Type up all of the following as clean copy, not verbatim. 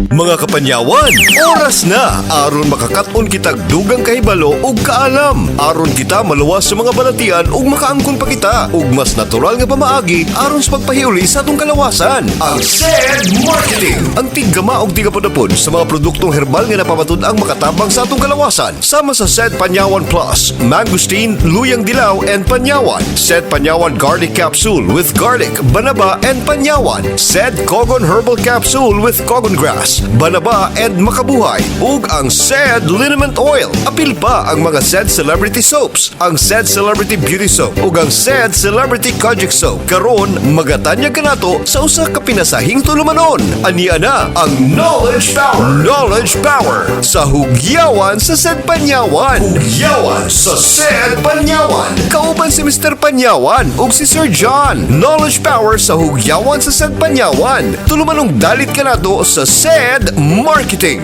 Mga kapanyawan, oras na aron makakaton kitag dugang kahibalo ug kaalam. Aron kita maluwas sa mga balatian ug makaangkon pa kita ug mas natural nga pamaagi aron sa pagpahiuli sa atong kalawasan. Ang SED Marketing, ang tiggama og tigapudapod sa mga produktong herbal nga napamatud-ang makatabang sa atong kalawasan. Sama sa SED Panyawan Plus, Mangosteen, Luyang Dilaw and Panyawan. SED Panyawan Garlic Capsule with garlic, banaba and panyawan. SED Kogon Herbal Capsule with Kogon Grass, banaba and makabuhay. Ug ang SED Liniment Oil. Apil pa ang mga SED Celebrity Soaps, ang SED Celebrity Beauty Soap ug ang SED Celebrity Kojic Soap. Karon magatanyag kanato sa usa ka pinasahing tulumanon. Ania na ang Knowledge Power. Knowledge Power sa Hugyawan sa SED Panyawan. Hugyawan sa SED Panyawan. Kauban si Mr. Panyawan ug si Sir John. Knowledge Power sa Hugyawan sa SED Panyawan. Tulumanong dalit kanato sa SED Marketing.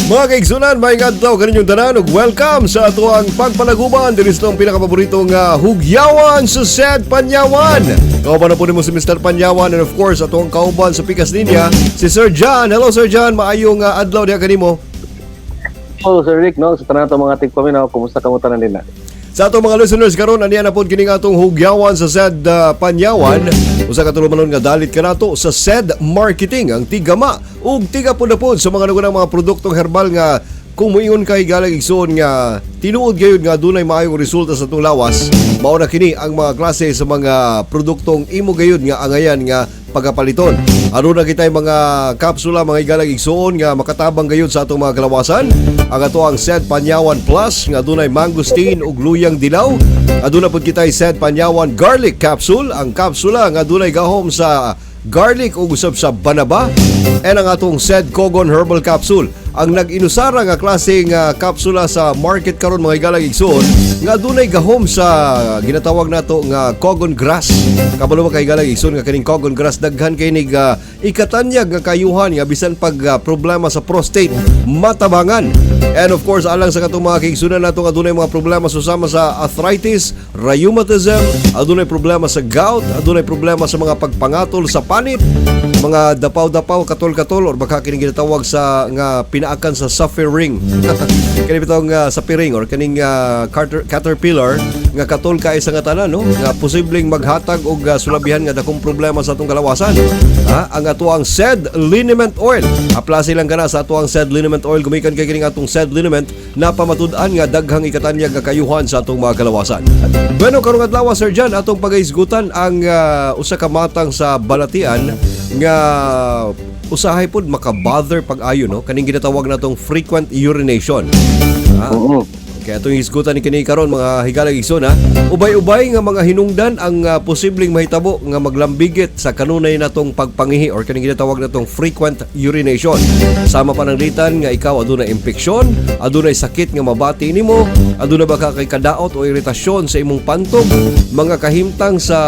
Mga kaigsunan, may adlaw kaninyong tanan ug welcome sa ato ang pagpanaguban diri sa atong pinakapaboritong hugyawan sa SED Panyawan. Kauban na po nimo si Mr. Panyawan and of course ato ang kauban sa pikas linya si Sir John. Hello, Sir John, maayong adlaw diha kanimo. Oh, Sir Rick, no? Sa tanan ato mga tigpaminaw, kumusta kamo tanan din na? Sa atong mga listeners karon, aniya na pod kining atong hugyawan sa SED Panyawan. Usa ka tulumanon nga dalit kanato sa SED Marketing, ang tigama ug tigapudapod sa mga nagunang mga produktong herbal nga kung muingon kay galang igsoon nga tinuod gayud nga dunay maayong resulta sa atong lawas. Mao na kini ang mga klase sa mga produktong imo gayud nga angayan nga pagapaliton. Aduna kitay mga kapsula, mga higalang igsoon, nga makatabang gayud sa atong mga kalawasan. Ang ato ang SED Panyawan Plus nga adunay mangosteen ug luyang dilaw. Aduna pud kitay SED Panyawan Garlic Capsule, ang kapsula nga adunay gahom sa garlic ug usab sa banaba, and ang atong SED Kogon Herbal Capsule, ang nag-inusara nga klase nga kapsula sa market karon, mga higalang igsoon, nga adunay gahom sa ginatawag nato nga Kogon grass. Kabalo ba kay higalang igsoon nga kining Kogon grass daghan kay nig ikatanyag nga kayuhan nga bisan pag problema sa prostate matabangan? And of course, alang sa katong mga kaigsunan nato nga adunay mga problema susama sa arthritis, rheumatism, adunay problema sa gout, adunay problema sa mga pagpangatol sa panit, mga dapaw-dapaw, katol-katol, or baka kining ginatawag sa nga pinaakan sa suffering. Kani bitong suffering or kaning caterpillar nga katol kay sa nga tanan, no, nga posibleng maghatag og sulabihan nga dakong problema sa atong kalawasan. Ha, ang ato ang SED Liniment Oil. Aplasi lang kana sa ato ang SED Liniment Oil gumikan kay kining atong SED Liniment na pamatud-an nga daghang ikatanyag nga kayuhan sa atong mga kalawasan. Bueno, karong adlaw, Sir John, atong pagahisgutan ang usa ka matang sa balatian nga usahay pod makabother pag-ayo, no, kaning ginatawag natong frequent urination. Ha? Oo. Kaya itong hisgutan ni kini karon, mga higalang igsoon, ha. Ubay-ubay nga mga hinungdan ang posibleng mahitabo nga maglambigit sa kanunay natong pagpangihi or kaning ginatawag natong frequent urination. Sama pananglitan nga ikaw adunay impeksyon, adunay sakit nga mabati nimo, aduna ba ka kay kadaot o iritasyon sa imong pantog, mga kahimtang sa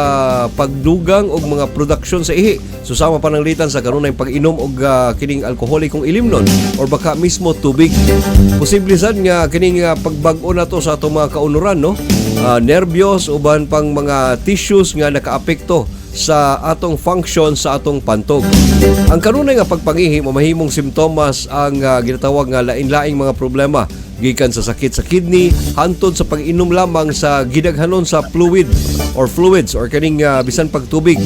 pagdugang og mga produksyon sa ihi. So sama pananglitan sa kanunay pag-inom og kining alkoholikong ilimnon or baka mismo tubig. Posible sad nga kining pagbag-o na to sa atong mga kaunuran, no? Nervyos, uban pang mga tissues nga nakaapekto sa atong function sa atong pantog. Ang kanunay nga pagpangihi mamahimong simptomas ang ginatawag nga lain-laing mga problema gikan sa sakit sa kidney hantod sa pag-inom lamang sa gidaghanon sa fluid or fluids or kaning bisan pagtubig.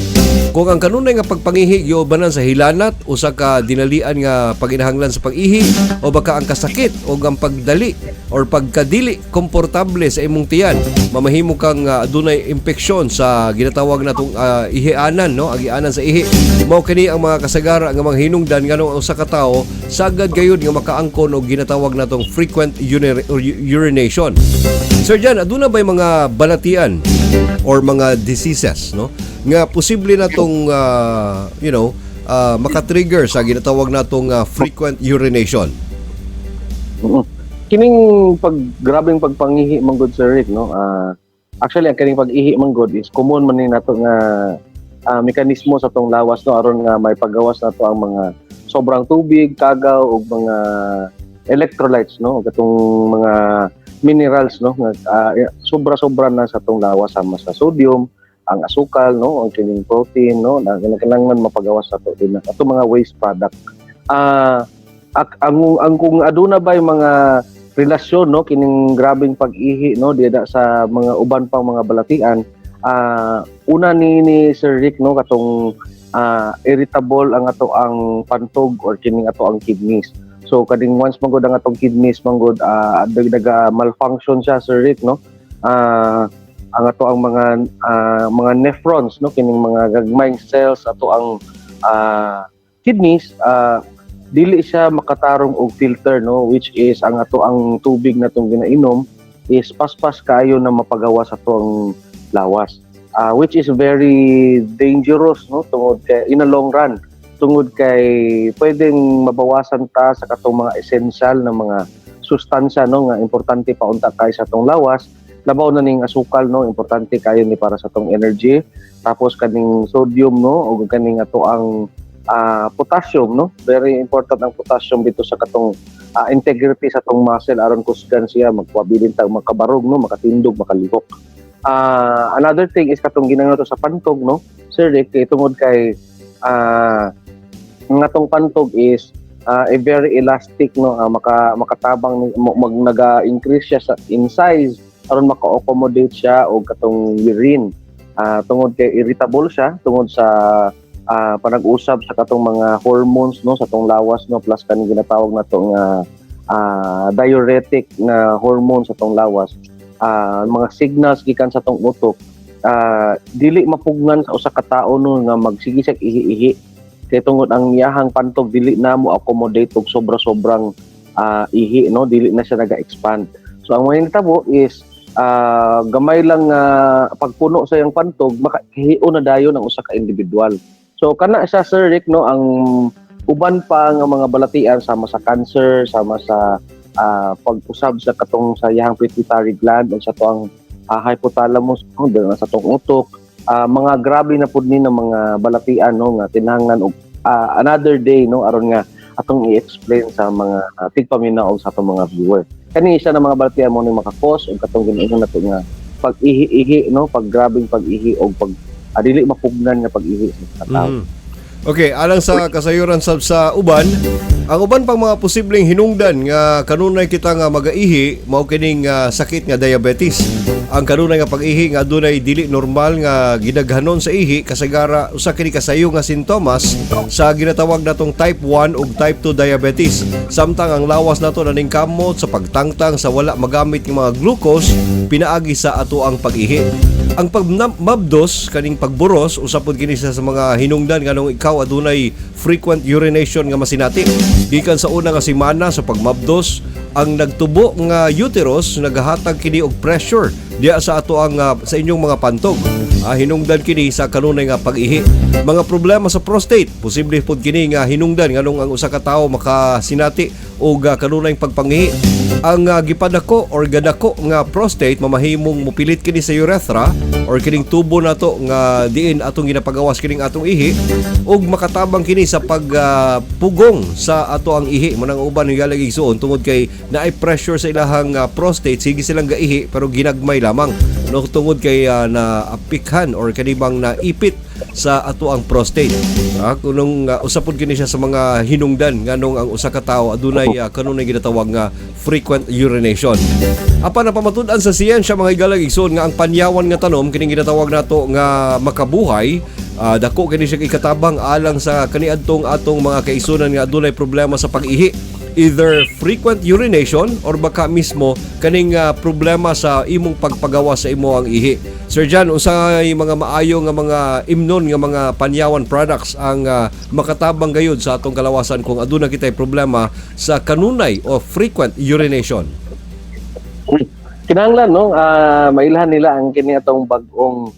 Kung ang kanunay nga pagpangihi giubanan sa hilanat, usa ka dinalian nga paginahanglan sa pag-ihi, o baka ang kasakit o ang pagdali or pagkadili komportable sa imong tiyan, mamahimo kang adunay impeksyon sa ginatawag natong ihianan, no, agianan sa ihi. Mao kini ang mga kasagara nga mga hinungdan nganong ang usa ka tawo sagad gayud nga makaangkon og ginatawag natong frequent or urination. Sir Jan, aduna bay mga balatian or mga diseases, no, nga posible natong maka-trigger sa ginatawag natong frequent urination? Oo. Kining pag grabeng pagpangihi man gud, Sir Rick, no? Actually, ang kining pag-ihi man gud is common man ni nato nga mekanismo sa tong lawas, no, aron nga may pagawas nato ang mga sobrang tubig, kagaw ug mga electrolytes, no, ug atong mga minerals, no, nga sobra-sobra na sa tong lawas sama sa sodium. Ang asukal, no, ang kining protein, no, na kinahanglan mapagawas ato din ato mga waste product. Ang kung aduna ba yung mga relasyon, no, kining grabeng pag-ihi, no, diya sa mga uban pang mga balatian, una ni Sir Rick, no, katong irritable ang ato ang pantog or kining ato ang kidneys. So kaning once manggod ang atong kidneys manggod naga malfunction siya, Sir Rick, no, ang ato ang mga nephrons, no, kining mga gagmayng cells ato ang kidneys, dili siya makatarong og filter, no, which is ang ato ang tubig na tong ginainom is paspas kayo na mapagawas ato ang lawas, which is very dangerous, no, tungod kay in a long run, tungod kay pwedeng mabawasan ta sa katong mga essential na mga sustansya, no, nga importante pa unta kay sa atong lawas, labaw na ning asukal, no, importante kayo ni para sa atong energy, tapos kaning sodium, no, ug kaning ato ang potassium, no. Very important ang potassium dito sa katong integrity sa atong muscle aron kusgan siya, magpabilin tag makabarog, no, makatindog, makalihok. Another thing is katong ginang to sa pantog, no, Sir Rick, kay tungod kay ang atong pantog is a very elastic, no, makatabang mag naga-increase siya sa in size aron maka-accommodate siya og katong urine. Tungod kay irritable siya tungod sa panag-usab sa katong mga hormones, no, sa atong lawas, no, plus kaning ginatawag nato nga diuretic nga hormone sa atong lawas, mga signals gikan sa atong utok, dili mapugnan sa usa ka tawo, no, nga magsige siya ihi-ihi kay tungod ang iyahang pantog dili na mo accommodate og sobra-sobrang ihi, no, dili na siya naga-expand. So ang mga nitabo is gamay lang nga pagpuno sa iyang pantog, makahio na dayon ang usa ka individual. So kana siya, Sir Rick, no, ang uban pa nga mga balatian sama sa cancer, sama sa pag-usab sa katong sa iyang pituitary gland o sa tuang hypothalamus, no, dili na sa tong utok. Mga grabe na pud ni ng mga balatian, no, nga tinahanglan og another day, no, aron nga atong i-explain sa mga tigpaminaw og sa atong mga viewer. Kani isa na mga balatian mo ni maka-cause og katong ginaingon nato nga pag-ihi-ihi, no, pag grabeng pag-ihi og pag dili mapugnan nga pag-ihi sa tao. Okay, alang sa kasayuran sab sa uban, ang uban pang mga posibleng hinungdan nga kanunay kita nga magaihi mao kining sakit nga diabetes. Ang kanunay nga pag-ihi nga adunay dili normal nga gidaghanon sa ihi kasagara usa kini kasayo nga sintomas sa ginatawag natong type 1 ug type 2 diabetes. Samtang ang lawas nato naningkamot sa pagtangtang sa wala magamit ng mga glucose pinaagi sa ato ang pag-ihi. Ang pagmabdos kaning pagburos usa pud kini sa mga hinungdan nganong ikaw adunay frequent urination nga masinati. Gikan sa una nga semana sa pagmabdos, ang nagtubo nga uterus nagahatag kini og pressure diya sa ato ang sa inyong mga pantog. Hinungdan kini sa kanunay nga pag-ihi. Mga problema sa prostate, posible pud kini nga hinungdan nganong ang usa ka tawo makasinati og kanunay pagpangihi. Ang gipadako or gadako nga prostate mamahimong mopilit kini sa urethra or kining tubo nato nga diin atong ginapagawas kining atong ihi ug makatabang kini sa pagpugong sa ato ang ihi. Mo nang uban higalag igsuon, tungod kay naay pressure sa ilahang prostate, sige silang gaihi pero ginagmay lamang, no, tungod kay na apikhan or kanibang naipit sa ato ang prostate. Kunong usa pud kini siya sa mga hinungdan nganong ang usa ka tawo adunay kanunay ginatawag nga frequent urination. Apan napamatud-an sa siyensya, mga higalang igsoon, nga ang panyawan nga tanom kining ginatawag nato nga makabuhay, dako kini siya ikatabang alang sa kaniadtong atong mga kaigsunan nga adunay problema sa pag-ihi, either frequent urination or baka mismo kaning problema sa imong pagpagawa sa imo ang ihi. Sir John, unsay mga maayo nga mga imnon nga mga panyawan products ang makatabang gayud sa atong kalawasan kung aduna kitay problema sa kanunay o frequent urination? Kinahanglan, no, mailhan nila ang kini atong bag-ong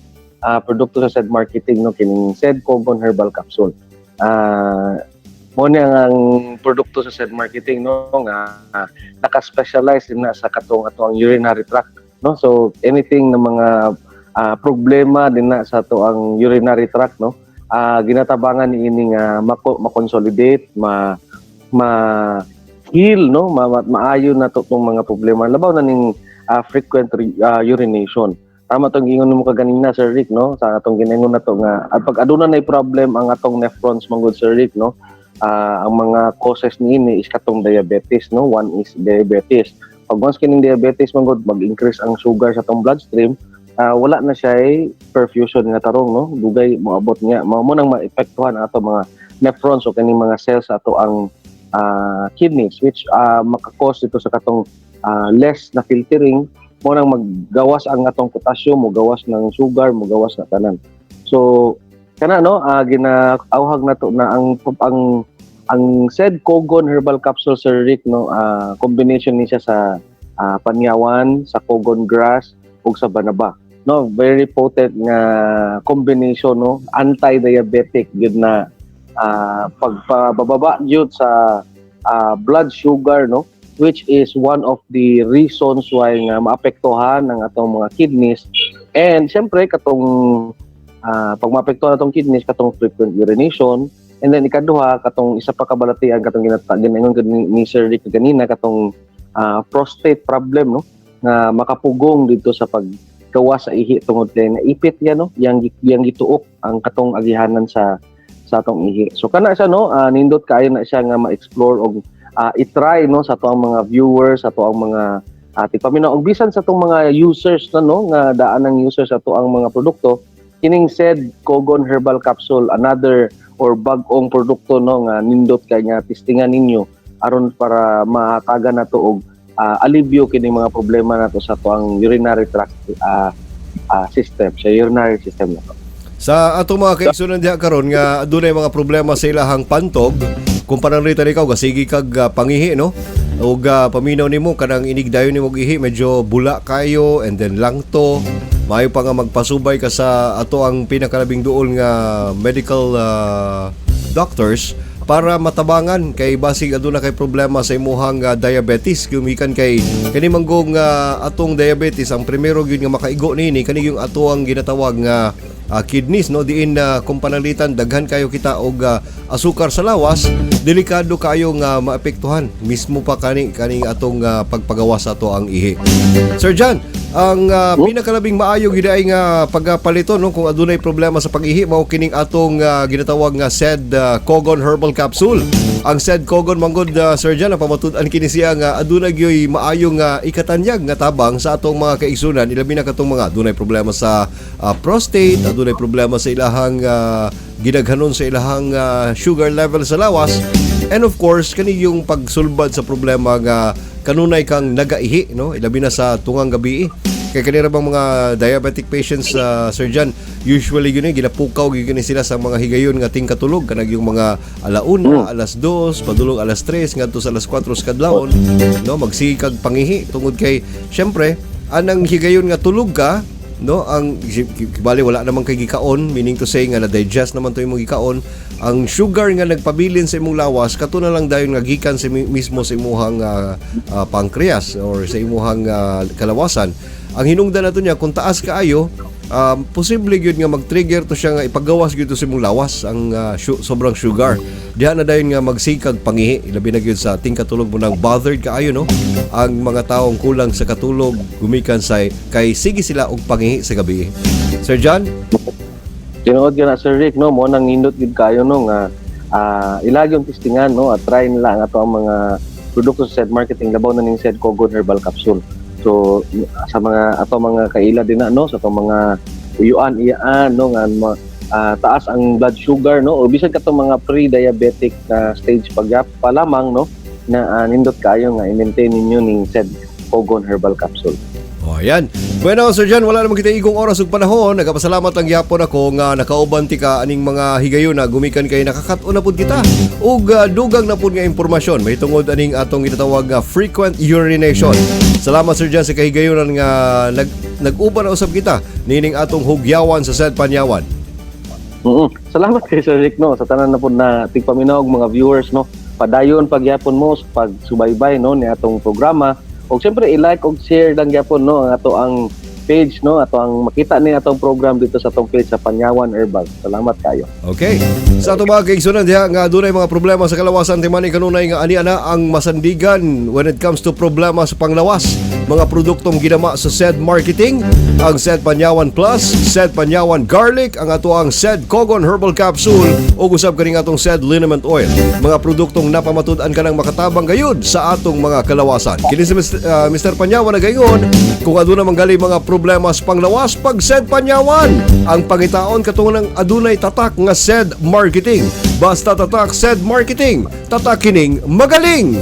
produkto sa SED Marketing, no, kining SED Cogon Herbal Capsule. Mo ni ang produkto sa SED Marketing, no, nga naka-specialize din na sa katong ato ang urinary tract, no. So anything na mga problema din na sa ato ang urinary tract, no, ginatabangan niini nga ma-consolidate, ma ma heal, no, maayo na to tong mga problema, labaw na ning frequent urination. Tama tong giingon mo kaganina, Sir Rick, no? Sa atong ginaingon na to nga at pag aduna nay problem ang atong nephrons manggod, Sir Rick, no? Ang mga causes niini is katong diabetes, no? One is diabetes. Pag once kining diabetes manggod, mag-increase ang sugar sa atong bloodstream, wala na siya ay perfusion nga tarong, no? Dugay moabot niya. Mao mo nang maepektuhan ang ato mga nephrons o kining mga cells sa ato ang kidneys, which maka-cause dito sa katong less na filtering mo, nang maggawas ang atong potassium, mo gawas ng sugar, mo gawas na tanan. So kana, no, ginaawhag na to na ang said Kogon herbal capsule, Sir Rick, no, combination ni siya sa panyawan, sa Kogon grass ug sa banaba, no? Very potent nga combination, no? Anti-diabetic gyud na pagpababa gyud sa blood sugar, no, which is one of the reasons why nga maapektuhan ang atong mga kidneys. And siyempre katong pag maapektuhan atong kidneys, katong frequent urination. And then ikaduha, katong isa pa kabalatian, katong ginaingon ni Sir Rick kanina, katong prostate problem, no, nga makapugong dito sa paggawa sa ihi tungod kay naipit yan, no, yang gituok ang katong agihanan sa atong ihi. So kana siya, no, nindot kaayo na siya nga ma-explore og i-try, no, sa atong mga viewers, sa atong mga tigpaminaw og bisan sa atong mga users na, no, nga daan ng users sa atong mga produkto kining said Kogon herbal capsule, another or bag-ong produkto, no, nga nindot kay nga testingan ninyo aron para mahatagan nato og alibyo kining mga problema nato sa atoang urinary tract system, sa urinary system nato. Sa atong mga kaigsunan diha karon nga adunay mga problema sa ilahang pantog, kung pananglitan ikaw gasigi kag pangihi, no? Ug paminaw nimo kanang inigdayon nimo og ihi, medyo bula kayo and then langto, maayo pa nga magpasubay ka sa ato ang pinakalabing duol nga medical doctors para matabangan kay basig aduna kay problema sa imuhang diabetes, gumikan kay kani manggong atong diabetes, ang primero gyud nga makaigo niini kani yung ato ang ginatawag nga kidneys, no, diin na kung pananglitan daghan kayo kita og asukar sa lawas, delikado kayo nga maapektuhan mismo pa kani kaning atong pagpagawa sa ato ang ihi. Sir John, ang pinakalabing maayo gyud ay nga pagpalito, no, kung adunay problema sa pag-ihi, mao kining atong ginatawag nga said Kogon herbal capsule. Ang said Kogon manggod, Sir John, ang pamatud-an kini siya nga aduna gyoy maayo nga ikatanyag nga tabang sa atong mga kaigsunan, ilabi na katong mga adunay problema sa prostate, adunay problema sa ilahang gidaghanon sa ilahang sugar level sa lawas. And of course, kani yung pagsulbad sa problema nga kanunay kang nagaihi, no? Ilabi na sa tungang gabi. Kay kanira bang mga diabetic patients, Sir John, usually yun eh, ginapukaw gyud ni sila sa mga higayon nga tingkatulog, kanag yung mga 1:00, 2:00, padulong 3:00, ngadto sa 4:00 sa kadlawon, no, magsige kag pangihi tungod kay syempre anang higayon nga tulog ka, no, ang bali wala naman kay gikaon, meaning to say nga na digest naman to imong gikaon. Ang sugar nga nagpabilin sa imong lawas, kato na lang dayon nga gikan sa mismo sa imuhang pancreas or sa imuhang kalawasan. Ang hinungdan nato niya, kung taas kaayo, posible gyud nga mag-trigger to siya nga ipagawas gyud to sa imong lawas ang sobrang sugar. Diha na dayon nga magsikag pangihi, ilabi na gyud sa tingkatulog mo nang bothered kaayo, no, ang mga taong kulang sa katulog gumikan sa kay sige sila og pangihi sa gabi, Sir John. Tinuod gyud na, Sir Rick, no? Mo nang nindot gyud kayo, no, nga ilagi yung testingan, no, at try nila ang ato ang mga produkto sa said marketing, labaw na ning said Kogon herbal capsule. So sa mga ato mga kaila din na, no, sa atong mga uyuan, iyaan, no, nga taas ang blood sugar, no, o bisan katong mga pre-diabetic na stage pagyap pa lamang, no, na nindot kaayo nga i-maintain ninyo ning said Kogon herbal capsule. O, ayan. Bueno, Sir John, wala naman kita igong oras ug panahon. Nagapasalamat lang gyapon ako nga nakauban ti ka aning mga higayon na gumikan kay nakakat-on na pud kita ug dugang na pud nga impormasyon may tungod aning atong ginatawag nga frequent urination. Salamat, Sir John, sa kahigayonan nga nag-uban na usab kita nining atong hugyawan sa said Panyawan. Salamat kay Sir Rick, no, sa tanan na pud na tigpaminaw og mga viewers, no. Padayon pagyapon mo sa pagsubaybay, no, ni atong programa. Og siyempre i-like og share lang gyapon, no, ang ato ang page, no, ato ang makita ni atong program dito sa atong page sa Panyawan Herbal. Salamat kayo. Okay. Sa ato mga kaigsunan diha nga adunay mga problema sa kalawasan, timani kanunay nga ani ana ang masandigan when it comes to problema sa panglawas. Mga produktong ginama sa SED Marketing, ang SED Panyawan Plus, SED Panyawan Garlic, ang ato ang SED Kogon Herbal Capsule ug usab kini atong SED Liniment Oil. Mga produktong napamatud-an kanang makatabang gayud sa atong mga kalawasan. Kini si Mr. Mr. Panyawan nagaingon kung aduna manggali mga problema sa panglawas, pag SED Panyawan ang pangitaon katungo ng adunay tatak nga SED Marketing. Basta tatak SED Marketing, tatak kining magaling.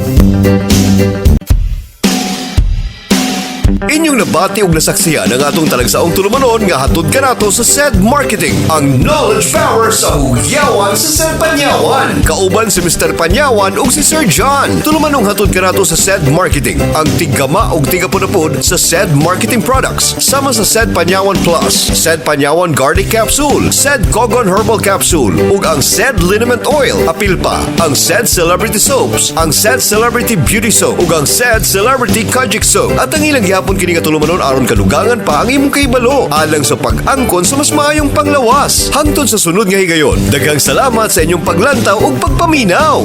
Inyong nabati og nasaksihan ang atong talagsaong tulumanon nga hatod kanato sa SED Marketing, ang knowledge power sa hugyawan sa SED Panyawan. Kauban si Mr. Panyawan ug si Sir John. Tulumanong hatod kanato sa SED Marketing, ang tiggama ug tigapunapod sa SED Marketing products. Sama sa SED Panyawan Plus, SED Panyawan Garlic Capsule, SED Kogon Herbal Capsule, ug ang SED Liniment Oil. Apil pa ang SED Celebrity Soaps, ang SED Celebrity Beauty Soap, ug ang SED Celebrity Kojic Soap. At ang ilang gihapon kini nga tulumanon aron kadugangan pa ang imong kahibalo alang sa pag-angkon sa mas maayong panglawas. Hangtod sa sunod nga higayon. Daghang salamat sa inyong paglantaw ug pagpaminaw.